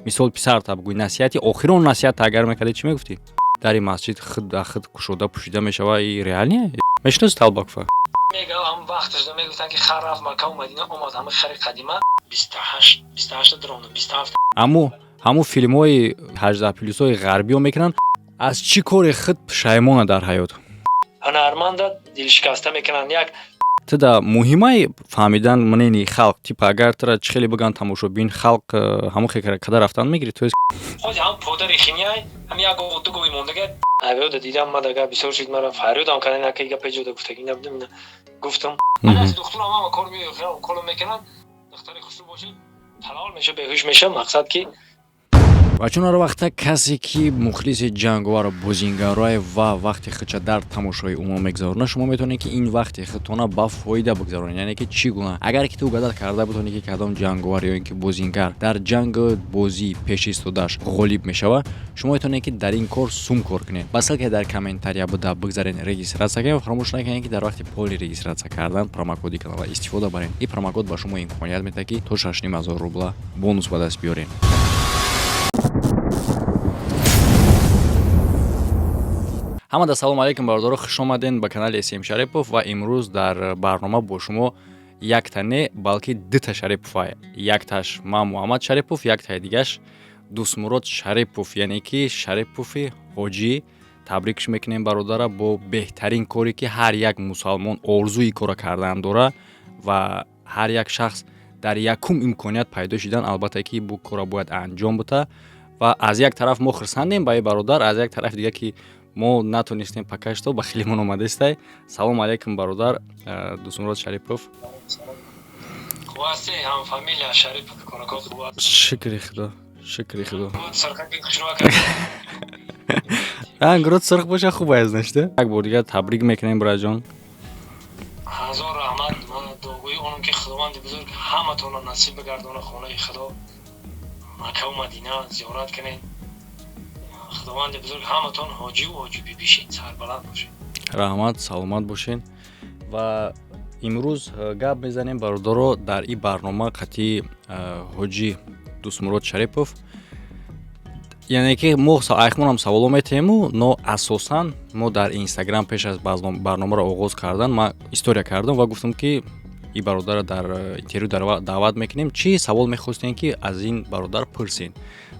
Мисол, писарта бигӯй, насиҳати охирон насиҳат агар мекардӣ, чӣ мегуфтӣ? Дари масҷид худ ба худ кушода пӯшида мешава, и реально мешиноси Талбакова? Мега, ҳам вақташда мегуфтанд, ки хар рафт Маккаву Мадина, омад, ҳама хари қадима. 28, 28 дромна, 27. Аммо ҳамун филмҳои 18 плюсҳои ғарбиё мекунанд. Аз чӣ кори худ пушаймона дар ҳаёт? Ҳунарманда дилшикаста мекунанд як. Туда муҳимай фаҳмидан мнение халқ, типа агар тура чӣ хеле бигӯянд, тамошобин, халқ, ҳамон хел када рафтан мегирӣ, то есть? Ҳози ҳам подари хиняй, ҳам як гов, ду гови мондага авёда дидам. Ма дага бисёр шид, мара фарёдам кардан, яка гапа ҷода гуфтагӣ набудам, ина гуфтам. Аз духтурам ҳама кор меояд, мекунанд. Духтари хушрӯ бошед, талол меша, беҳуш меша. Мақсад ки Ва чун ҳар вақта касе ки мухлиси ҷанговару бозингарое ва вақти худша дар тамошои умум мегузаронад, шумо метавонед, ки ин вақти худтона ба фоида бигузаронед. Яъне ки чӣ гуна? Агар ки ту угадать карда бутонӣ, ки кадом ҷанговар ё ин ки бозингар дар ҷангу бозӣ пешистодааш ғолиб мешавад, шумо метавонед, ки дар ин кор сум кор кунед. Ба ссылка дар комментария буда бигзарен, регистрация кунед ва фаромӯш накунед, ки дар вақти полный регистрация кардан промокоди канала истифода баред. Ин промокод ба шумо имконият медиҳад, ки то 6500 рубла бонус ба даст биёред. Ҳамада салому алейкум, бародаро, хуш омаден ба канали СМ Шарипов. Ва имрӯз дар барнома бо шумо якта не, балки дута Шарипова. Якташ ман, Муҳаммад Шарипов, яктаи дигаш Дӯстмурод Шарипов, яъне ки Шарипови ҳоҷӣ. Табрикш мекунем бародара бо беҳтарин коре, ки ҳар як мусалмон орзуи кора кардан дора ва ҳар як шахс дар якум имконият пайдо шидан, албатта ки бу кора бояд анҷом бита. Ва аз як тараф мо хурсандем ба ин бародар, аз як тарафи дига ки мо натонистем, пока что ба хелимон омадестай. Салому алейкум, бародар Дӯстмурод Шарипов. Хуб ҳастӣ, ҳамфамилия Шарипов, коракот хуб аст? Шукри Худо, шукри Худо. Сархаки хушрӯ. Ангурот сурх боша, хуб аст, значит. Як бор дигар табрик мекунем, бираҷон. Ҳазор раҳмат. Ман дуогӯи онам, ки Худованди бузург ҳаматонро насиб бигардона, хонаи Худо, Маккаву Мадина зиёрат кунед. Худованди бузург ҳаматон ҳоҷиву ҳоҷибӣ бишед, сарбаланд бошед. Раҳмат, саломат бошед. Ва имрӯз гап мезанем, бародаро, дар ин барнома қатъи ҳоҷӣ Дӯстмурод Шарипов. Яъне ки мо айхмонам саволо метиҳему, но асосан мо дар Инстаграм пеш аз барномаро оғоз кардан ман история кардам ва гуфтам, ки ин бародарро дар интервю даъват мекунем, чӣ савол мехостем, ки аз ин бародар пурсем.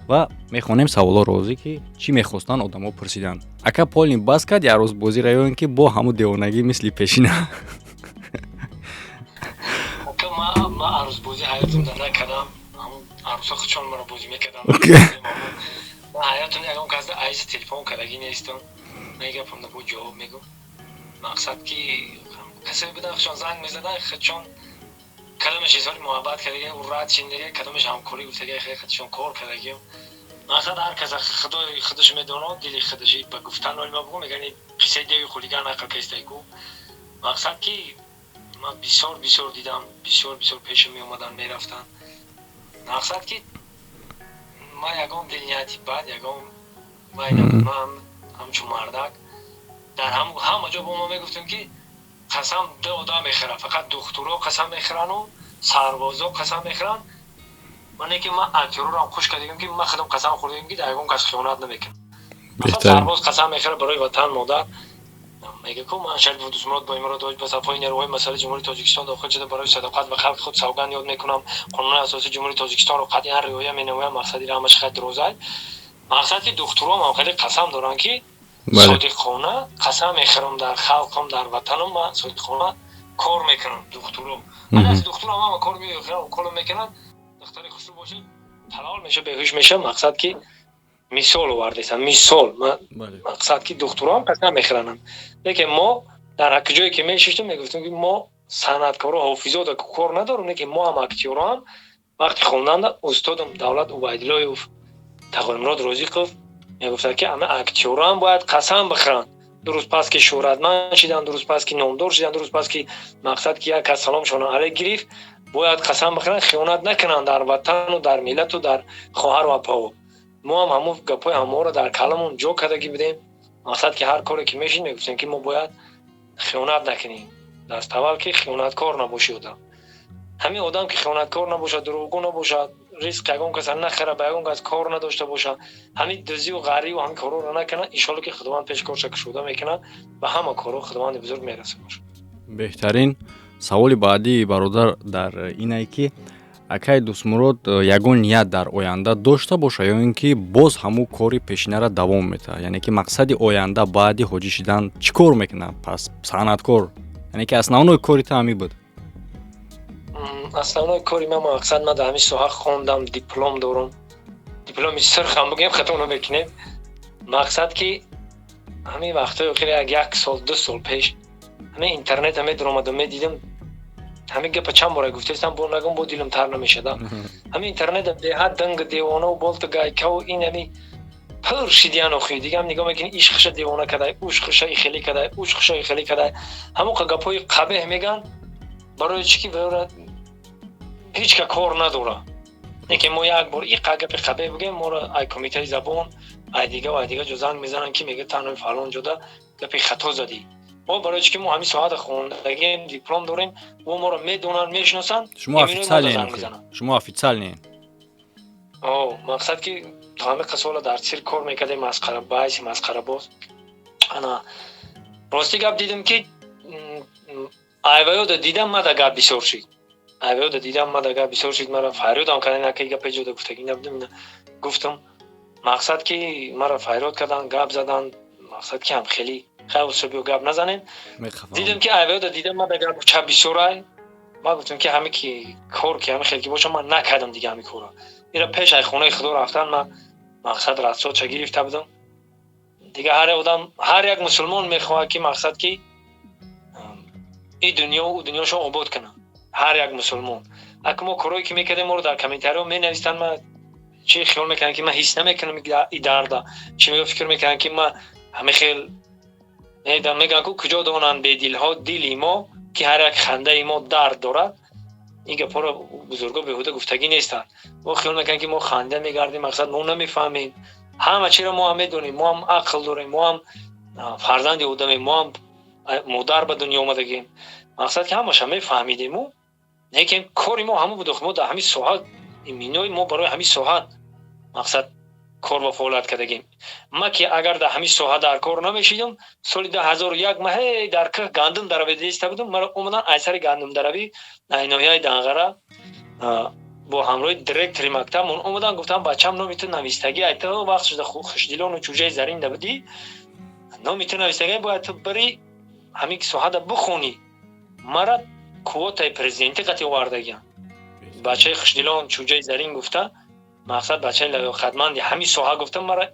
Ва мехонем саволҳоро розӣ, ки чӣ мехостанд одамо пурсиданд. Ака, полный бас кард як рӯз бозиро ё ин ки бо ҳамун девонагӣ мисли пешина? Ма арӯзбозӣ ҳаётам дар накардам. Ҳамун арӯсо худшон маро бозӣ мекардам. Ман ҳаётам ягон кас айзи телефон кардагӣ нестам. Мегапам, бо ҷавоб мегӯм. Мақсад ки касое будан, худшон занг мезадан, худшон кадомеш изҳори муҳаббат кардаги, рад шиндаги, кадомеш ҳамкорӣ гуфтаги, худшон кор кардагиам. Мақсад, ҳар каса Худои худаш медонад, дили худаш. Ба гуфтан оли ма бугум, мегани қиссаи деви хулиган нақл кастайку. Мақсад ки ман бисёр бисёр дидам, бисёр бисёр пешам меомаданд, мерафтанд. Мақсад ки ман ягон дилнияти бад, ягон вай набуд. Ман ҳамчун мардак дар ҳама ҷо бо ма мегуфтем, ки қасам ду одам мехӯрад, фақат духтуро қасам мехӯрану сарбозо қасам мехӯранд. Мане ки ман актёрорам хуш кардагим, ки ман худам қасам хӯрдагим, ки дар ягон кас хиёнат намекунам. Сарбоз қасам мехӯрад барои ватан, модар. Мега ку: ман, Шарипов Дӯстмурод Боимурод, ба сафҳои нерӯҳои масъалаи Ҷумҳурии Тоҷикистон дохил шуда, барои садоқат ба халқи худ савганд ёд мекунам, қонуни асосии Ҷумҳурии Тоҷикистонро қатъиян риоя менамоям. Мақсади ҳамаш хеле дурозай. Мақсад ки духтуром ҳам хеле қасам доранд, ки содиқона қасам мехӯрам, дар халқам, дар ватанам ман содиқона кор мекунам. Духтуром, аз духтурам ҳама кор меояд, мекунанд. Духтари хушрӯ бошед, талол меша, беҳуш меша. Мақсад ки мисол овардесам, мисол. Мақсад ки духтуром қасам мехӯрананд, лекин мо дар ҷое ки мешиштем, мегуфтем, ки мо санъаткоро, ҳофизода кор надорем, лекин мо ҳам актёроам. Вақти хонданда устодам Давлат Убайдуллоев, Тағоимурод Розиқов мегуфтанд, ки ама актёроам бояд қасам бихӯранд. Ду рӯз пас ки шӯҳратманд шиданд, ду рӯз пас ки номдор шиданд, ду рӯз пас ки мақсад ки як кас саломшонро алайк гирифт, бояд қасам бихӯранд, хиёнат накунанд дар ватану дар миллату дар хоҳару апао. Мо ҳам ҳамун гапҳои ҳаморо дар каламон ҷо кардагӣ будем. Мақсад ки ҳар коре ки мешид, мегуфтем, ки мо бояд хиёнат накунем. Даставвал ки хиёнаткор набоши одам. Ҳамин одам ки хиёнаткор набошад, дурӯғгӯ набошад. Ризқ ягон каса нахара, ба ягон кас кор надошта боша, ҳамин дузию ғарию ҳамин корҳоро накунад. Иншолло, ки Худованд пеш корша кушода мекунад, ба ҳама корҳо Худованди бузург мераса бошад. Беҳтарин. Саволи баъдии бародар дар инае, ки акай Дӯстмурод ягон ният дар оянда дошта боша ё ин ки боз ҳамун кори пешинара давом метаҳад, яъне ки мақсади оянда баъди ҳоҷӣ шидан чӣ кор мекунад? Пас санъаткор, яъне ки основной кори ту ҳамин буд. Основной кори ман, мақсад, ман дар ҳамин соҳа хондам, диплом дорам, дипломи сурхам бигӯем, хато намекунем. Мақсад, ки ҳамин вақтҳои охир, як сол, 2 сол пеш ҳамин интернета медаромадам, медидам. Ҳамин гапа чанд бора гуфтаистам, бо нагум, бо дилам тар намешада. Ҳамин интернета беҳад данг девонаву болту гайкаву ин ҳами пур шидиян. Охи дигам нигоҳ мекунӣ, ишқша девона кадай, ушқша ихелӣ кадай, ушқша ихелӣ кадай, ҳамоқа гапҳои қабеҳ меган. Барои чӣ ки ҳеҷ ка кор надора. Лекин мо як бор иқа гапи қабеҳ бигӯем, моро ай кумитаи забон, ай дига ай дига ҷо занг мезананд, ки мега, танҳои фалон ҷода гапи хато задӣ. Мо барои чӣ ки мо ҳамин соҳата хондагием, диплом дорем, во моро медонанд, мешиносанд. Шумо официальный, шумо официальный. О, мақсад, ки то ҳамин қисола дар цирк кор мекардем, масқара, ба ҳайси масқарабоз. Ана рости гап, дидем, ки айваёда дидам, мада гап бисёр шид. Айваёда дидам, мада гап бисёр шид. Мара фарёдам кардан, ака, гапе ҷода гуфтагӣ набудам, гуфтам. Мақсад, ки мара фарёд кардан, гап задан. Мақсад, ки ҳам хеле хайр, биё, гап назанем. Дидем, ки айваёда дидам, мада гап ча бисёрай. Ман гуфтам, ки ҳаме ки кор ки ҳаме хел ки боша, ман накардам дига ҳами корро. Ира пеш ай хонаи худо рафтан, ман, мақсад, расодша гирифта будам. Дига ҳар одам, ҳар як мусулмон мехоҳад, ки, мақсад, ки и дунё ӯ дунёшо обод кунад, ҳар як мусулмон. Ака, мо корое ки мекардем, моро дар комментариҳо менавистанд. Ма чӣ хиёл мекардам, ки ман ҳис намекунам и дарда? Чӣ фикр мекардам, ки ман ҳаме хел мегӯям? Ку куҷо донанд бедилҳо дили мо, ки ҳар як хандаи мо дард дорад. Ин гапҳоро бузурго беҳуда гуфтагӣ нестанд. Мо хиёл мекунем, ки мо ханда мегардем, мақсад, мо намефаҳмем. Ҳама чиро мо ҳам медонем, мо ҳам ақл дорем, мо ҳам фарзанди одамем, мо ҳам модар ба дунё омадагем. Мақсад, ки ҳамаша мефаҳмидему, лекин кори мо ҳамон буд. Мо дар ҳамин соҳа, минои мо барои ҳамин соҳа, мақсад, кор ва фаъолият кардагем. Ма ки агар дар ҳамин соҳа дар кор намешидам, соли 2001 ма ҳей дар кӯҳ гандум даравида будам. Маро омадан ай сари гандумдаравӣ, ай ноҳияи Данғара, бо ҳамроҳи директори мактабмон омадан, гуфтам: «Бачам, номи ту навистагӣ, ай ту вақт шуда Хушдилону Чӯҷаи Заринда будӣ, номи ту навистагӣ, бояд ту бири ҳамин соҳада бихонӣ». Мара квотаи президентӣ қатӣ овардагиям. Бачаи Хушдилон, Чӯҷаи Зарин гуфта, мақсад, бачаи лаёқатманди ҳамин соҳа гуфта, мара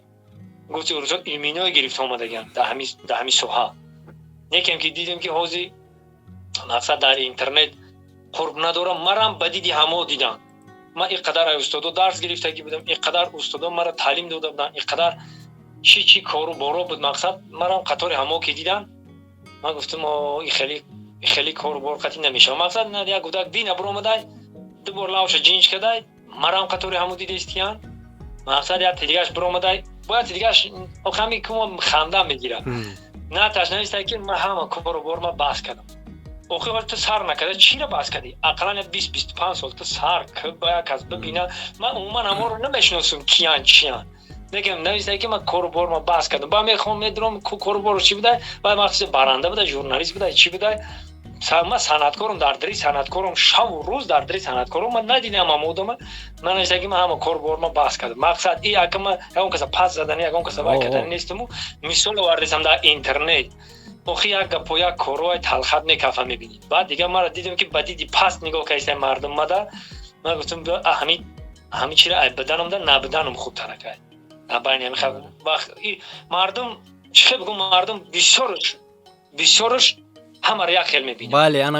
гуфти урусо именной гирифта омадагиам дар ҳамин соҳа. Некем ки дидем, ки ҳозир, мақсад, дар интернет қурб надорам, марам ба диди ҳамо дидам. Ман ин қадар ай устодо дарс гирифтагӣ будам, ин қадар устодо мара таълим дода буданд, ин қадар чӣ чӣ кору боро буд. Мақсад, марам қатори ҳамо ки дидам, ман гуфтам: хеле кору бор қатъи намешавад. Мақсад, як гудак бина биромадай, ду бор лавша ҷинҷ кадай, марам қатори ҳамо дидестиян. Мақсад, як дигаш биромадай, бояд дигаш охами кумо ханда мегирад. На таш навистай, ки ман ҳама кору бор ма бас кардам. Охи, ту сар накарда, чиро бас кардӣ? Ақаллан як 20-25 сол ту сар ба як кас бибина. Ман умуман ҳаморо намешиносам, киян, чиян. Лекин навистай, ки ман кору бор ма бас кардам. Ба мехоҳам, медурам, кору бору чӣ будай? Баъд махсус баранда будай, журналист будай, чӣ будай? Ман санъаткорам, дар дари санъаткорам, шаву рӯз дар дари санъаткорам. Ман надидам ҳама одама. Ман нависта, ки ман ҳама кору бор ма бас кардам. Мақсад, и ака, ман ягон каса пас задани, ягон каса вай кардани нестаму, мисол овардесам дар интернет. Охи, як гапо, як корҳои талхат мекафа, мебинӣ. Баъд дига мара дидам, ки ба диди паст нигоҳ кардистай мардум мада. Ман гуфтам: ҳамин чира ай биданам да набиданам хубтар акай. Байни мардум, чӣ хел бигӯм, мардум бисёрш ҳамаро як хел мебинад. Бале, ана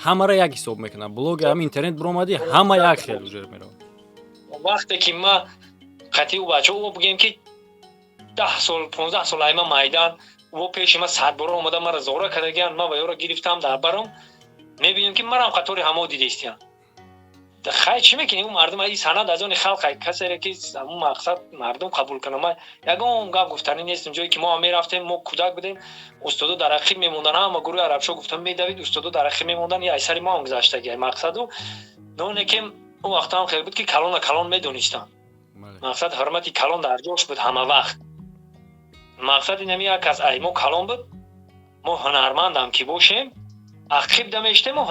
ҳамаро як ҳисоб мекунад. Блоги ҳам интернет биромадӣ, ҳама як хел уже меравад. Вақте ки ма қатъи ӯ бача ӯ бигӯем, ки 10 сол, 15 сол айма майдан, ӯ пеши ма садбора омада, мара зора кардагиан, ма ба ёро гирифтам дар барам, мебинем, ки марам қатори ҳамо дидестиям. Хай, чӣ мекунӣ? Ӯ мардум, и санъат аз они халқ, касере ки ҳамун, мақсад, мардум қабул кунад. Ма ягон гап гуфтанӣ нестем. Ҷое ки мо ҳам мерафтем, мо кӯдак будем, устодо дар ақиб мемондан, ҳама гурӯҳи арабшо гуфтам медавид, устодо дар ақиб мемондан. И айсари мо ҳам гузаштаги, мақсаду ноне ки Он вақтам хел буд, ки калона калон медонистанд. Мақсад, ҳурмати калон дар ҷош буд ҳама вақт. Мақсад, инами як кас ай мо калон буд, мо ҳунармандам ки бошем, ақиб да мештему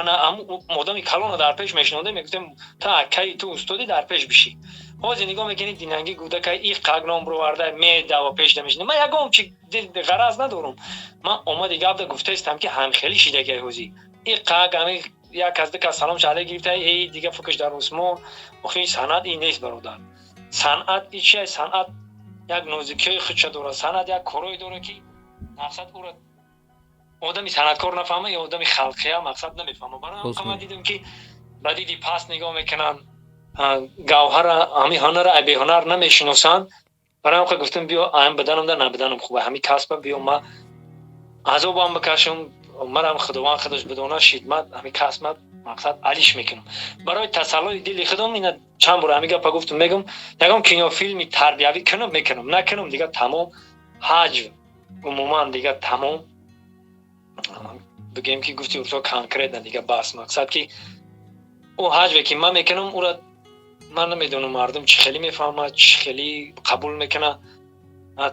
одами калона дар пеш мешинондем, мегуфтем: «Та акаи, ту устодӣ, дар пеш бишӣ». Ҳозир нигоҳ мекунӣ, динанги гудакай иқ қагном бироварда медава, пеш да мешина. Ман ягон чи ғараз надорам. Ман омади гап да гуфтаистам, ки ҳамхелӣ шидагай. Ҳозир иқ қаг ами як кас, ду кас салом шаҳда гирифта, эй, дига фукш дар усмон. Охи, санъат ин нест, бародар. Санъат и чи? Санъат як нозикиҳои худша дорад. Санъат як корое дорад, ки мақсад, ӯра одами санъаткор нафаҳма ё одами халқия, мақсад, намефаҳма. Барои ман дидам, ки ба диди паст нигоҳ мекунанд, гавҳара, ҳами ҳунара ай беҳунар намешиносанд. Барои ҳам гуфтам: «Биё, ам баданам да набаданам хуба, ҳами касба биё, ма азобам бикашам, марам Худованд худаш бидона шид, ма ҳами касба, мақсад, алиш мекунам барои тасаллои дили худам». Ина чанд бор ҳами гапа гуфтам, мегум: ягон кинофилми тарбиявӣ кунам, мекунам, накунам, дига тамом. Ҳаҷв умуман дига тамом, бигем, ки гуфти урсо, конкретно дига бас. Мақсад, ки ӯ ҳаҷве ки ман мекунам, ӯра ман намедонам, мардум чӣ хеле мефаҳмад, чӣ хеле қабул мекунад,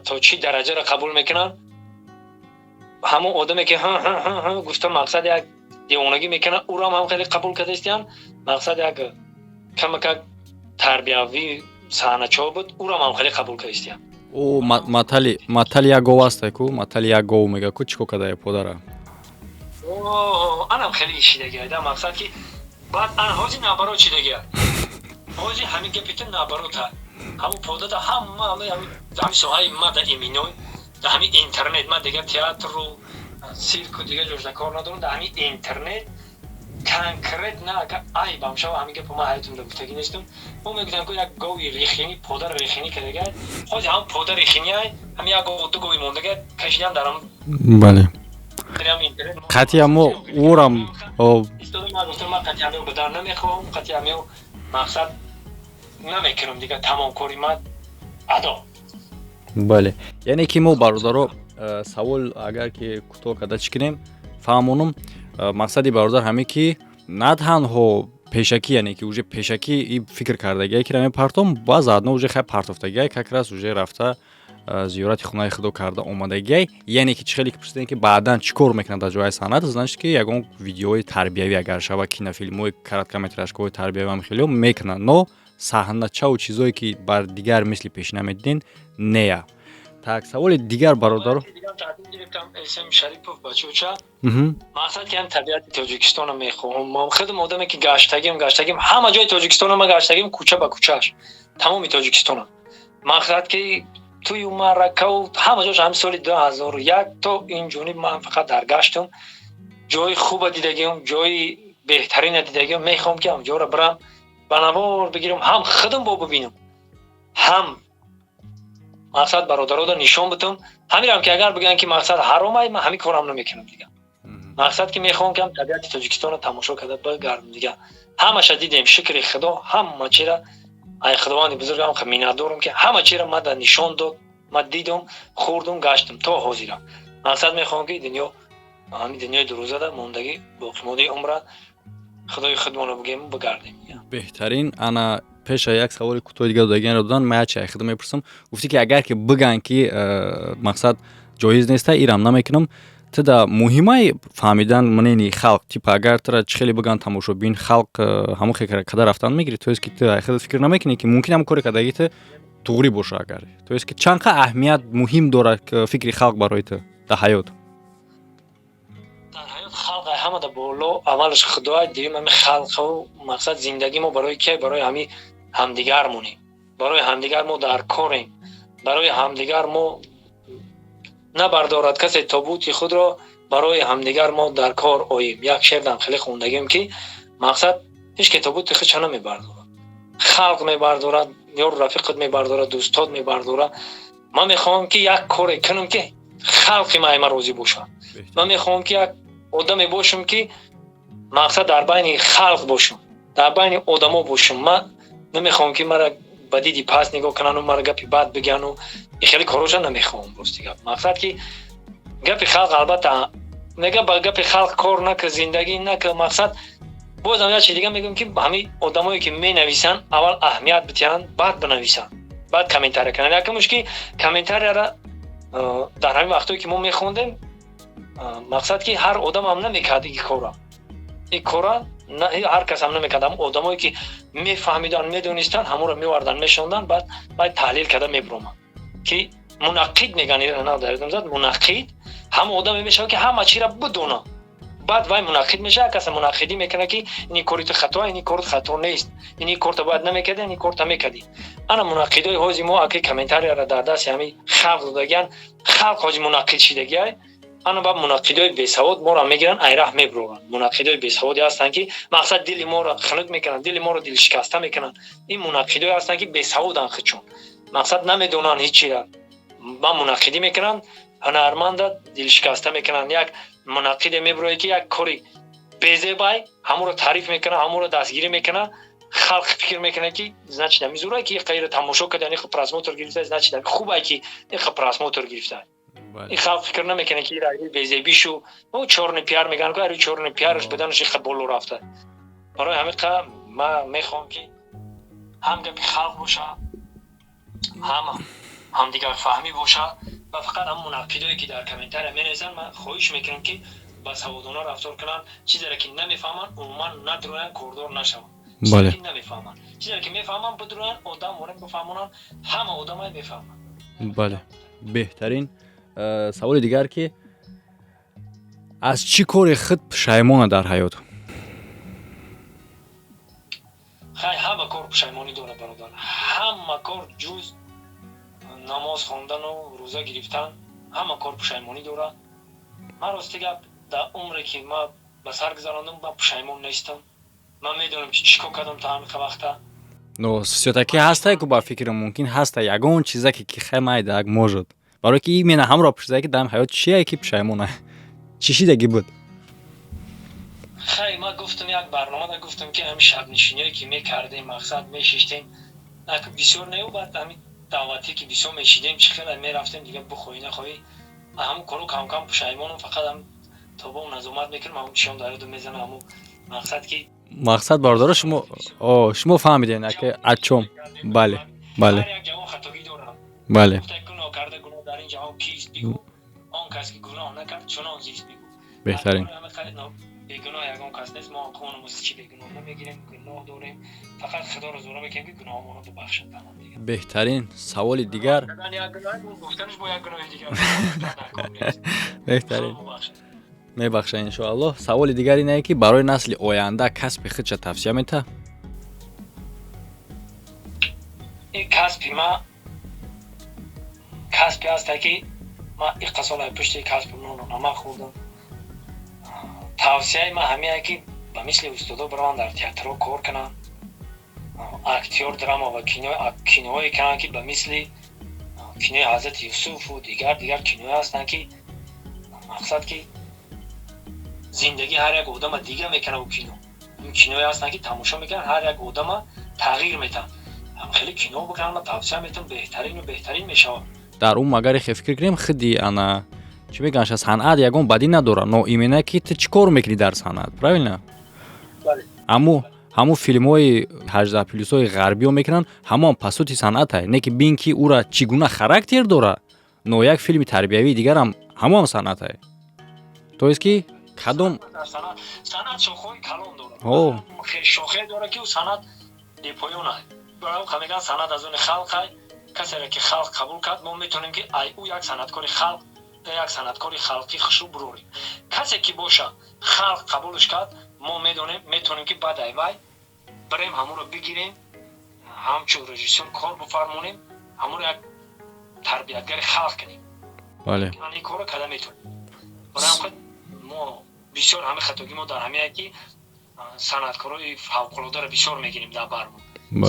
то чӣ дараҷаро қабул мекунад. Ҳамон одаме ки ҳ гуфта, мақсад, як девонагӣ мекунад, ӯрам ҳам хеле қабул кардастиян. Мақсад, як камакак тарбиявӣ саҳначаҳо буд, ӯрам ҳам хеле қабул кардастиян. Ӯ матали як гов асте ку, матали як гов мега ку, чӣ кор кардая подара? Анам хеле шидагида. Мақсад, ки баъд ҳозир наоборот шидагия. Ҳозир ҳамин гапи ту наоборота. Ҳамун подада ҳама ҳами соҳаи ма да иминой, да ҳамин интернет. Ма дига театру сирку дига ҷошда кор надорам. Да ҳамин интернет конкретно айбам шава, ҳамин гапо ман ҳаётимда гуфтагӣ нестам. Мо мегуфтам ку, як гови рехинӣ, подар рехинӣ кардага. Ҳозир ҳам подар рехиниай, ҳам як гов, ду гови мондага кашидан дар Бале, қатъия мо ӯрам. Гуфтам: «Ман қатъия бадар намехоҳам, қатъия мақсад намекунам, дига тамом, кори ман адо». Бале, яъне ки мо, бародаро, савол агар ки кӯтоҳ карда чӣ кунем, фаҳмонум, мақсади бародар ҳаме, ки на танҳо пешакӣ, яъне ки уже пешакӣ и фикр кардагие, ки мепартом, ба заодно уже хай партофтагиай, как раз уже рафта зиёрати хонаи худо карда омадагиай. Яъне ки чӣ хеле ки пурсидем, ки баъдан чӣ кор мекунад дар ҷои санъат, значит, ки ягон видеои тарбиявӣ агар шава, кинофилмҳои, короткометражкаҳои тарбиявӣ ҳам хелео мекунад, но саҳначаву чизое ки бар дигар мисли пешина медидин, нея. Так, саволи дигар, бародаро. См Шарипов, бачоча, мақсад, ки ҳам табиати Тоҷикистонро мехоҳам. Ман худам одаме ки гаштагим, ҳама ҷои Тоҷикистонро ма гаштагим, кӯча ба кӯчааш, тамоми Тоҷикистонам. Мақсад, ки тую маъракаву ҳама ҷош, ҳами соли 2001 то ин ҷониб ман фақат дар гаштам, ҷои хуба дидагиам, ҷои беҳтарина дидагиам. Мехоҳам, ки ҳамҷоро бирам, ба навор бигирам, ҳам худам бо бибинам, ҳам, мақсад, бародарода нишон битам. Ҳамирам ки агар бигӯянд, ки, мақсад, ҳаромай, ман ҳамин корам намекунам дига. Мақсад, ки мехоҳам, ки ҳам табиати Тоҷикистонро тамошо карда бигардам. Дига ҳамаша дидем, шукри Худо, ҳама чира. Ай Худованди бузургам миннатдорам, ки ҳама чира мада нишон дод, ма дидум, хӯрдум, гаштум то ҳозира. Мақсад, мехоҳам, ки дунё, ҳамин дунёи дурӯзада мондагӣ, боқимондаи умра Худои худмонро бигем, бигардем. Беҳтарин. Ана, пеша як саволи кӯтоҳи дига додагианро додан, ман ячи худо мепурсам. Гуфтӣ, ки агар ки бигӯянд, ки мақсад, ҷоиз неста, ирам намекунам. Туда муҳимай фаҳмидан мнение халқ, типа агар тура чӣ хеле бигӯянд, тамошобин, халқ, ҳамон хел када рафтан мегирӣ? То есть ки ту худат фикр намекунӣ, ки мумкин ҳамон коре кардагӣ ту туғрӣ боша? Агар, то есть ки чанд қа аҳамият муҳим дорад фикри халқ барои ту дар ҳаёт? Дар ҳаёт халқ ҳамада боло, аввалаш Худоай, дуюм ҳами халқу. Мақсад, зиндагӣ мо барои ки, барои ҳами ҳамдигар монем, барои ҳамдигар мо дар корем, барои ҳамдигар мо набардорад касе тобути худро, барои ҳамдигар мо дар кор оем. Як шеърдам хеле хондагим, ки, мақсад, ҳеҷ ке тобути худша намебардорад, халқ мебардорад, ёру рафиқат мебардорад, дӯстот мебардорад. Ман мехоҳам, ки як коре кунам, ки халқи ма ма розӣ бошад. Ман мехоҳам, ки як одаме бошам, ки, мақсад, дар байни халқ бошам, дар байни одамо бошам. Ман намехоҳам, ки мара ба диди паст нигоҳ кунану мара гапи бад бигӯяну ин хеле корҳоша намехоҳам, рости гап. Мақсад, ки гапи халқ, албатта, мега ба гапи халқ кор нака, зиндагӣ нака. Мақсад. Бозам як чиз дига мегӯям, ки ҳамин одамое ки менависанд, аввал аҳамият бидиҳанд, баъд бинависанд, баъд комментария кунанд. Якумш, ки комментарияра дар ҳамин вақтое ки мо мехондем, мақсад ки ҳар одамам намекард ин кора, ин кора ҳар кас ҳам намекард. Ҳамн одамое ки мефаҳмиданд, медонистанд, ҳамонро меоварданд, мешонданд, баъд таҳлил карда мебуроманд, ки мунаққид мегӯянд. Мунаққид ҳама одаме мешавад, ки ҳама чиро бидона, баъд вай мунаққид мешавад. Касе мунаққидӣ мекунад, ки ини кори ту хато, ини корт хато нест, ини корта бояд намекардӣ, ини корта мекардӣ. Ана мунаққидои ҳози мо аки комментарияро дар дасти ҳамин халқ додагиян, халқ ҳози мунаққид шидагиай. Ана баъд мунаққидои бесавод моро мегиранд, айраҳ мебуроранд. Мунаққидои бесаводе ҳастанд, ки мақсад дили моро хунук мекунанд, дили моро дилшикаста мекунанд. Ин мунаққидое ҳастанд, ки бесаводанд, худшон мақсад намедонанд ҳеҷ чира, ба мунаққидӣ мекунанд, ҳунарманда дилшикаста мекунанд. Як мунаққиде мебурояд, ки як кори безебай, ҳамонро таъриф мекунад, ҳамонро дастгирӣ мекунад. Халқ фикр мекунад, ки значит ами зурае, ки иқа тамошо карда, иқа просмотр гирифта, значит ами хубае, ки иқа просмотр гирифта. Ин халқ фикр намекунад, ки безебишу чёрный пиар мегӯянд, ки чёрный пиарш буданаш иқа боло рафта. Барои ҳамин қа ман мехоҳам, ки ҳам гапи халқ боша, ҳам ҳамдигарфаҳмӣ боша, ва фақат ҳам мунаққидое ки дар комментария менависанд, ман хоҳиш мекунам, ки ба саводона рафтор кунанд. Чизере ки намефаҳманд, умуман надроянд, кордор нашаванд. Намефаҳманд, чизере ки мефаҳманд, бидроянд, одам ворем бифаҳмонанд, ҳама одамай мефаҳманд. Бале, беҳтарин. Саволи дигар, ки аз чӣ кори худ пушаймона дар ҳаёт? Хай, ҳама кор пушаймонӣ дорад, бародар, ҳама кор, ҷуз намоз хондану рӯза гирифтан, ҳама кор пушаймонӣ дорад. Ман, рости гап, дар умре ки ман ба сар гузарондам, ман пушаймон нестам. Ман медонам, ки чӣ кор кардам та ҳамиқа вақта. Но всё-таки ҳастае ку, ба фикрам, мумкин ҳаста ягон чиза, ки хай майдаак может, барое ки именно ҳамро пурсида, ки дар ҳаёт чие, ки пушаймона, чӣ шидаги буд? Хай, ман гуфтам, як барномада гуфтам, ки ҳами шабнишиниое ки мекардем, мақсад мешиштем, бисёр неу, баъд ҳами даъватӣ ки бисёр мешидем, чӣ хеле мерафтем дига, бихоҳӣ нахоҳӣ, ҳамун кору камкам пушаймонам. Фақат ҳам тобо назомат мекунам, ҳамун чиём дар ёдам мезанам, ҳамун мақсад ки Мақсад, бародаро, шумо фаҳмидем, аке ачом. Бале. Ҳар як ҷавон хатогӣ дорам. Бале. Гуноҳ карда, гуноҳ дар ин ҷаҳон кист, бигӯ? Он кас ки гуноҳ накард, чунон зист, бигӯ. Беҳтарин. Бегуноҳ ягон кас нест. Мо қонумоз чи бегуноҳ намегирем, гуноҳ дорем. Фақат Худоро зора мекунем, ки гуноҳомонро бибахшад. Беҳтарин. Саволи дигар. Гуфтанаш бо як гуноҳи дигар. Беҳтарин, мебахша, иншоаллоҳ. Саволи дигар ине, ки барои насли оянда касби худша тавсия мета? Ин касби ма касбе ҳаста, ки ман иққа сола пушти касби нону намак хӯрдам. Тавсияи ман ҳамие, ки ба мисли устодо бираванд, дар театрҳо кор кунанд, актёр драма ва киноҳое кунанд, ки ба мисли кинои Ҳазрати Юсуфу дигар дигар киноҳое ҳастанд, ки мақсад ки зиндагӣ ҳар як одама дига мекунад. Кино, киноҳое ҳастанд, ки тамошо мекунанд, ҳар як одама тағйир метаҳанд. Хеле кино бикунанд, ман тавсия метавам, беҳтарину беҳтарин мешавад. Дар ум агаре хе фикр кунем, худи ана чӣ мегӯянд, санъат ягон бадӣ надорад, но именно ки ту чӣ кор мекунӣ дар санъат, правильно? Аммо ҳамун филмҳои 18 плюсҳои ғарбиё мекунанд, ҳамон по сути санъатае, не ки бин, ки ӯра чӣ гуна характер дора. Но як филми тарбиявии дигарам ҳамоам санъатае, то есть ки кадом Санъат шохҳои калон дорад, шохе дорад, ки ӯ санъат бепоён ай. Мегӯянд, санъат аз они халқ ай. Касере ки халқ қабул кард, мо метавонем, ки ай ӯ як санъаткори халқ, як санъаткори халқӣ хушрӯ бурорем. Касе ки боша, халқ қабулш кард, мо медонем, метавонем, ки баъд ай вай бирем, ҳамонро бигирем, ҳамчун режиссёр кор бифармонем, ҳамонро як тарбиятгари халқ кунем. Ин корро карда метавонем. Барои мо бисёр ҳамин хатогӣ мо дар ҳамие, ки санъаткорои фавқулодаро бисёр мегирем дар бармо.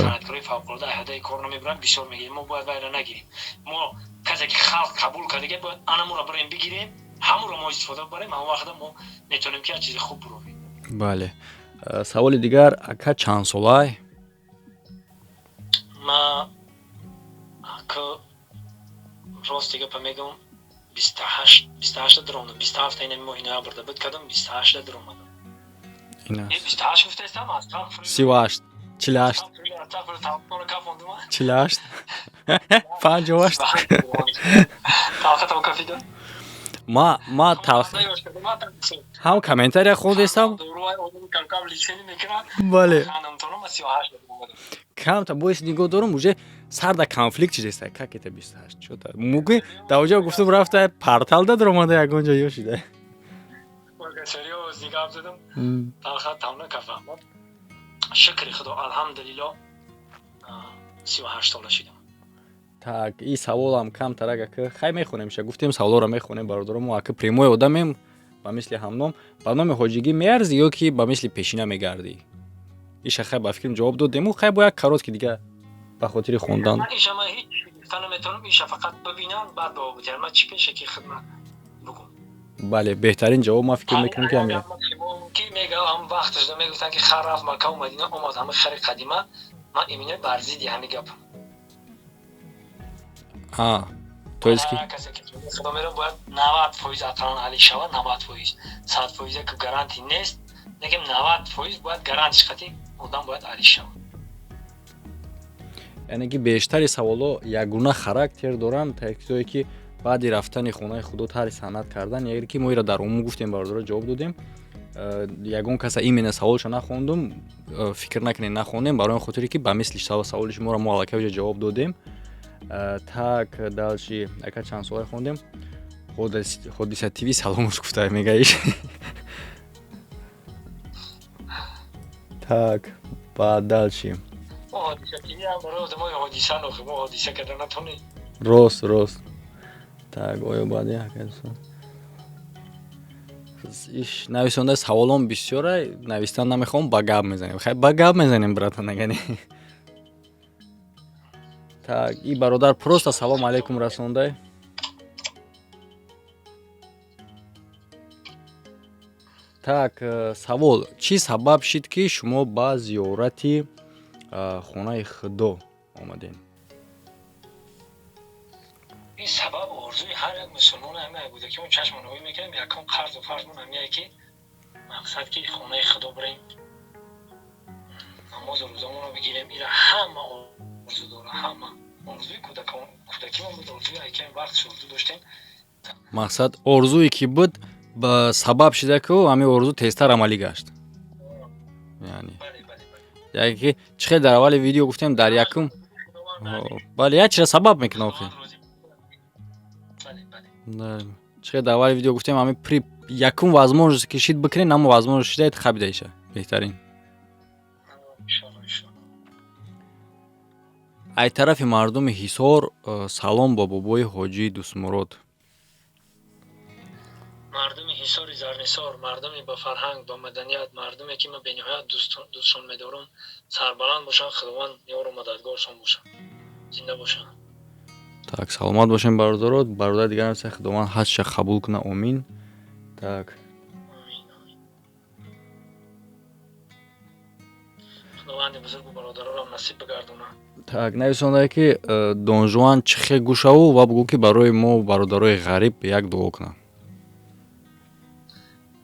Санъаткорои фавқулода ҳадаи кор намебаранд, бисёр мегирем. Мо бояд вайра нагирем. Мо касе ки халқ қабул кардага, бояд анамуро бирем, бигирем, ҳамонро мо истифода бибарем. Ҳамон вақта мо метавонем, ки як чизи хуб бурорем. Бале. Саволи дигар: ака, чанд солай? Ма ака, рости гапа мегӯм, 28, 28-та даромадам. 27-та ина моҳи ноябрда буд кардам, 28-та даромадам. Ина. 28 гуфтаистам, астағфируллоҳ. 38, 48. Астағфируллоҳ, талхатонро кафондум. 48, 58. Талхатам кафида. Ма талх ҳам комментария хондестам. Бале. Камта боис нигоҳ дорум, уже сар да конфликт чизеста. Как это 28? Чё-то муги да уҷа гуфтум, рафта портал да даромада ягон ҷо ё шида. Серьёзно гап задам. Талхат тамна кафаҳмад. Шукри Худо, алҳамдулиллоҳ, 38 сола шидам. Так, и саволам камтарак ака хай мехонем ша, гуфтем саволоро мехонем, бародаро. Мо ака прямой одамем, ба мисли ҳамном. Ба номи ҳоҷигӣ меарзӣ ё ки ба мисли пешина мегардӣ? Иша хай ба фикрам ҷавоб додему, хай бо як короткий дига ба хотири хондан. Иша ман ҳеҷ гуфта наметавонам, иша фақат бибинам, баъд ҷавоб бидиҳам. Ман чӣ пеша ки хидмат бугум. Бале, беҳтарин ҷавоб ман фикр мекунам ки ҳамин. Ки мега ҳам вақташда мегуфтанд, ки хар рафт Маккаву Мадина, омад ҳама хари қадима. Ман имина бар зидди ҳамин гапам. А, то есть ки касе ки Худо мера, бояд 90% ақаллан али шавад, 90%. 100% ки гарантӣ нест, лекин 90% бояд гарантиш қати одам бояд али шавад. Яъне ки бештари саволҳо ягона характер доранд, таъкидое ки баъди рафтани хонаи худо тари санъат кардан, яъне ки мо ира дар умум гуфтем, бародаро, ҷавоб додем. Ягон каса именно саволша нахондум, фикр накунед, нахондем барои он хотире ки ба мисли саволи шуморо мо аллакай уже ҷавоб додем. Так, дальше ака чанд сола хондем. Ҳодиса ТВ саломуш гуфта мегаиш. Так, баъд дальше. Ҳодиса ТВ ҳам барои одамои ҳодиса нохи, мо ҳодиса карда натонем. Рост, рост. Так, оё баъди иш нависонда саволом бисёра, навистан намехоҳам, ба гап мезанем. Хай, ба гап мезанем, братан, агани. Так, и бародар просто салом алейкум расондай. Так, савол: чӣ сабаб шид, ки шумо ба зиёрати хонаи Худо омадем? Ин сабаб орзуи ҳар як мусулмон ҳамин буда, ки мо чашмон ҳоӣ мекунем, якум қарзу фарзмон ҳамияе, ки мақсад ки хонаи Худо бирем, намозу рӯзамонро бигирем. Ира ҳама орзу дора, ҳама орзуи кӯдакимон буд, орзуи айками вақтш орзу доштем. Мақсад, орзуе ки буд, ба сабаб шида, ку ҳамин орзу тезтар амалӣ гашт, яъне ки чӣ хел дар аввали видео гуфтем, дар якум, бале, як чиза сабаб мекунад охи. Чӣ хел дар аввали видео гуфтем, ҳамин при якум возможность ки шид бикунед, намо возможность шидаед, хабидаиша беҳтарин. Ай тарафи мардуми Ҳисор салом бо бобои ҳоҷии Дӯстмурод. Мардуми Ҳисори Зарнисор, мардуми ба фарҳанг, ба маданият, мардуме ки ман бениҳоят дӯстшон медорам, сарбаланд бошанд, Худованд ёру мададгоршон бошанд, зинда бошанд. Так, саломат бошем, бародаро. Бародари дигар нависа: Худованд ҳаҷша қабул куна, омин. Так. Омин, омин. Худованди бузургу бародарорам насиб бигардонад. Так, нависондае, ки Донжуан чӣ хел гӯшаву ва бугӯ, ки барои мо бародарои ғариб як дуо кунам.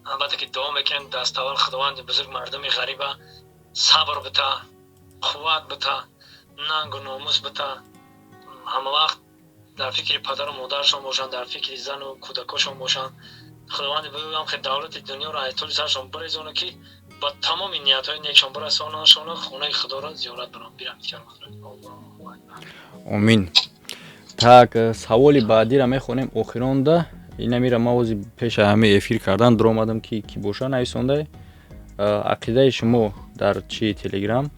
Албатта ки дуо мекунем. Даставвал Худованди бузург мардуми ғариба сабр бита, қувват бита, нангу номус бита, ҳамавақт дар фикри падару модарашон бошанд, дар фикри зану кӯдакошон бошанд. Худованди бузургам хел давлати дунёро айтоли саршон бирезона, ки ба тамоми ниятҳои некшон бирасонашона, хонаи Худоро зиёрат баранд. Омин. Так, саволи баъдиро мехонем, охиронда. Инамира ма ози пеша ҳами эфир кардан дуромадам, ки ки боша нависондай. Ақидаи шумо дар чи Телеграм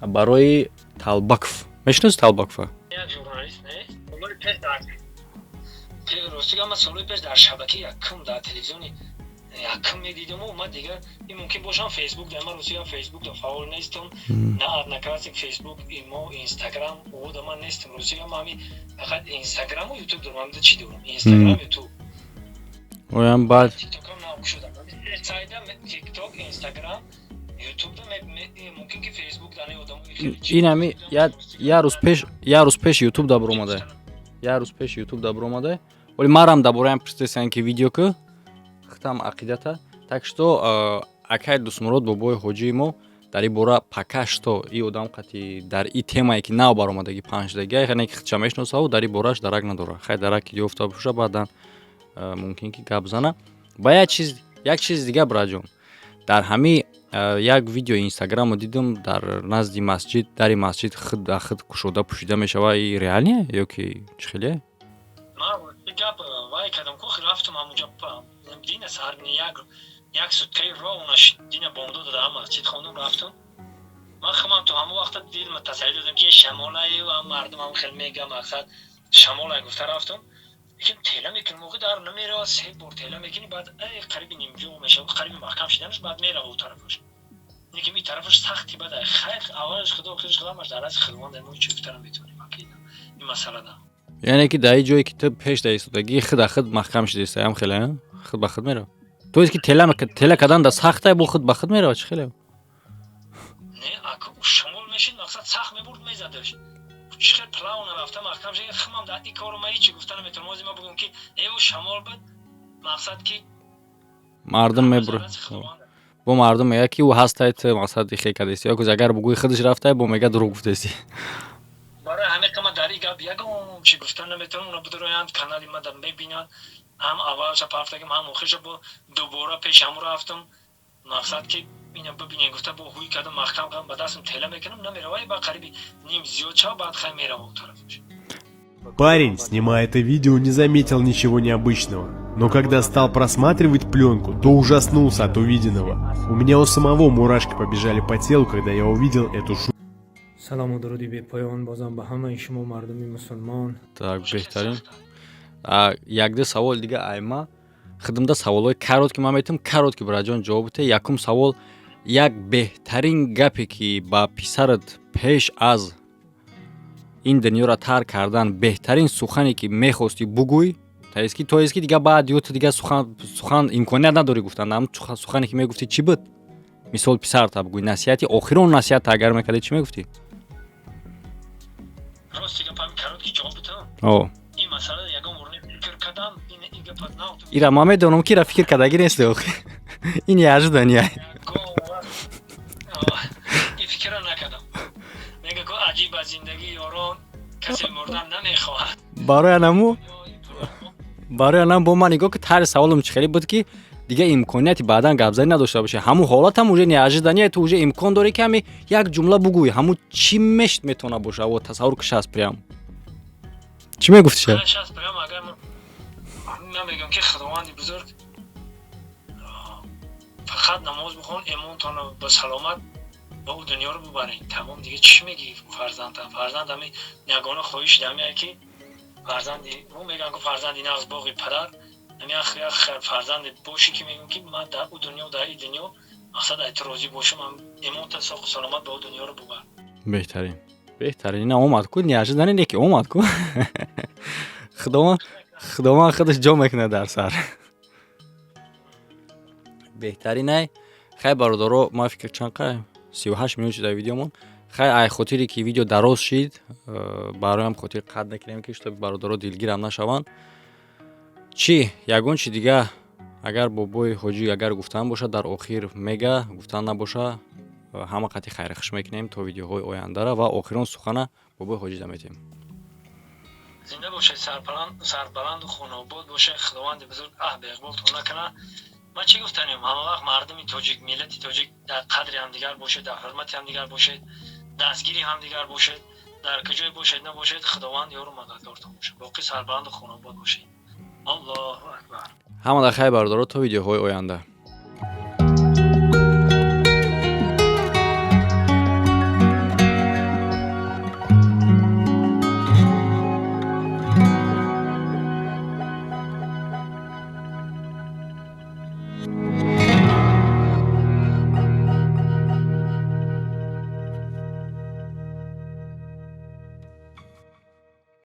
барои Талбаков? Мешиноси Талбакова? Як журналист не? Ростига, ман солҳои пеш дар шабакаи якум, дар телевизиони якум медидаму ман дигар ин мумкин бошам Фейсбук да, ман ростига Фейсбук да фаъол нестам, на Одноклассник, Фейсбук, имо, Инстаграм ода ман нестам. Ростига, ман ҳами фақат Инстаграму Ютуб дорам. Ҳамида чӣ дорам? Инстаграм, Ютуб. Оям баъд. Тиктокам накушудам. Сайда Тикток, Инстаграм, Ютуб да, мумкин ки Фейсбук да не одамои. Ин ҳами як рӯз пеш Ютуб да баромада, як рӯз пеш Ютуб да баромада, вале марам дар бораам пурсидастан, ки видео ку хитам ақидата. Так что Акай Дустмурод, бобои ҳоҷии мо, дар ин бора пока что и одам қати дар и темае, ки нав баромадаги, панҷдагия, яъне ки худша мешиносаву дар ин бораш дарак надорад. Хай, дарак ки ёфта боша, баъдан мумкин ки гап зана. Ба як чиз, як чизи дига, браҷон, дар ҳамин як видеои Инстаграмро дидам, дар назди масҷид, дари масҷид худ ба худ кушода пӯшида мешава. И реально ё ки чӣ хеле? Ман гап вай кардам ку, рафтам ҳамунҷа, дина саҳар як суткаи роҳ дина бомдод дар масҷид хондум, рафтам. Ман хумам то ҳамон вақта дилма тасалли додам, ки шамолаю мардум ҳам хел мега, мақсад шамолай гуфта рафтам. Лекин тела мекунем, моқи дар намерава. Се бор тела мекунӣ, баъд қариби нимҷо мешава, қариби маҳкам шиданаш, баъд мерава у тарафаш. Лекин и тарафаш сахти бада. Хайр, аввалаш худо, охираш худо, ҳамаш дар дасти Худованд. Мо чӣ гуфтара метавонем ин масъалада? Яъне ки дар ин ҷое, ки ту пеш да истодагӣ, худа худ маҳкам шидаиста, ям хеле худ ба худ мерава? То есть ки тела кардан да сахтай, бо худ ба худ мерава, чӣ хеле? Не, шамол мешид, мақсад сахт мебурд, мезадаш. Чӣ хел плавно рафта маҳкам шид. Химам дар ин кору ма ҳечи гуфта наметавонам. Ҳозир ма бугум, ки эу шамол буд, мақсад ки Мардум мебур, бо мардум мега, ки ӯ ҳастай, ту мақсад ихе кардеси, ё агар бугӯи худаш рафтай, бо мега, дурӯғ гуфтеси. Барои ҳамин ма дар ин гап ягон чӣ гуфта наметавонам. Уна бидуроянд, канали ма дар мебинанд, ҳам аввалша пафтагим, ҳам охирша. Бо дубора пеш ҳаму рафтам, мақсад ки ина бибинен гуфта, бо ҳуй кардам, маҳкам кардам, ба дастам тела мекунам, намерава. Ба қариби ним зиёд шава, баъд хай мерава у тарафаш. Парень, снимая это видео, не заметил ничего необычного. Но когда стал просматривать пленку, то ужаснулся от увиденного. У меня у самого мурашки побежали по телу, когда я увидел эту жуть. Салому дуруди бепоён бозам ба ҳамаи шумо, мардуми мусулмон. Так, беҳтарин. Якду савол дига айма хидмда, саволҳои короткий ман метавонам короткий, бираҷон, ҷавоб бите. Якум савол: як беҳтарин гапе, ки ба писарат пеш аз ин дунёро тарк кардан, беҳтарин сухане, ки мехостӣ бугӯй, то есть ки дига баъд ё ту дига сухан имконият надорӣ гуфтан, ам сухане, ки мегуфтӣ, чӣ буд? Мисол, писарта бугӯй, насиҳати охирон насиҳата агар мекардӣ, чӣ мегуфтӣ? Рости гап, ҳамин короткий ҷавоб битам? О. Ин масъала ягон бор фикр кардам, ин гапа на. Ира ман медонам, ки ира фикр кардагӣ нест, охи ин неожиданно. Ин фикрро накардам. Мега ку, аҷиб аз зиндагии ёрон, касе мурдан намехоҳад. Барои анаму, барои анам бо ман нигоҳ ки тари саволам чӣ хеле буд, ки дига имконияти баъдан гапзанӣ надошта бошӣ. Ҳамун ҳолатам уже неожиданно, ту уже имкон дорӣ, ки ҳами як ҷумла бугӯй, ҳамун чӣ мешт метавона боша? Во, тасаввур ки шаст прям чӣ мегуфтиша? Шаст прям, агар ман мегӯям, ки Худованди бузург, фақат намоз бихон, имонтонро ба саломат ба ӯ дунёро бубаред, тамом. Дига чӣ мегӣ фарзандам? Фарзанд ҳами ягона хоҳиш дамия, ки фарзанди ӯ, мегӯям ку, фарзанди нағз боғи падар. Ҳами як фарзанде бошӣ, ки мегӯям, ки ман дар ӯ дунё, дар ин дунё, мақсад ай ту розӣ бошам, имонта соқу саломат ба ӯ дунёро бубар. Беҳтарин, беҳтарин. Ина омад ку, неожиданно не ки омад ку. Худованд, Худованд худаш ҷо мекунад дар сар. Беҳтаринай. Хай, бародаро, ман фикр чанд қай 38 минут шуда видеомон. Хай, ай хотире ки видео дароз шид, бароям хотир қат накунем, ки чтобы бародаро дилгирам нашаванд. Чӣ, ягон чи дига агар бобои ҳоҷӣ агар гуфтан бошад, дар охир мега, гуфтан набоша, ҳама қати хайрхуш мекунем то видеоҳои ояндара ва охирон сухана бобои ҳоҷида метиҳем. Зинда бошед, сарбаланду хонаобод бошед. Худованди бузург аҳду иқболтон накунад. Ман чӣ гуфтанем? Ҳама вақт мардуми тоҷик, миллати тоҷик дар қадри ҳамдигар бошед, дар ҳурмати ҳамдигар бошед, дастгири ҳамдигар бошед. Дар куҷое бошед, набошед, Худованд ёру мададгортон бошад. Боқӣ сарбаланду хонаобод бошед. Аллоҳу акбар. Ҳамада хайр, бародаро, то видеоҳои оянда.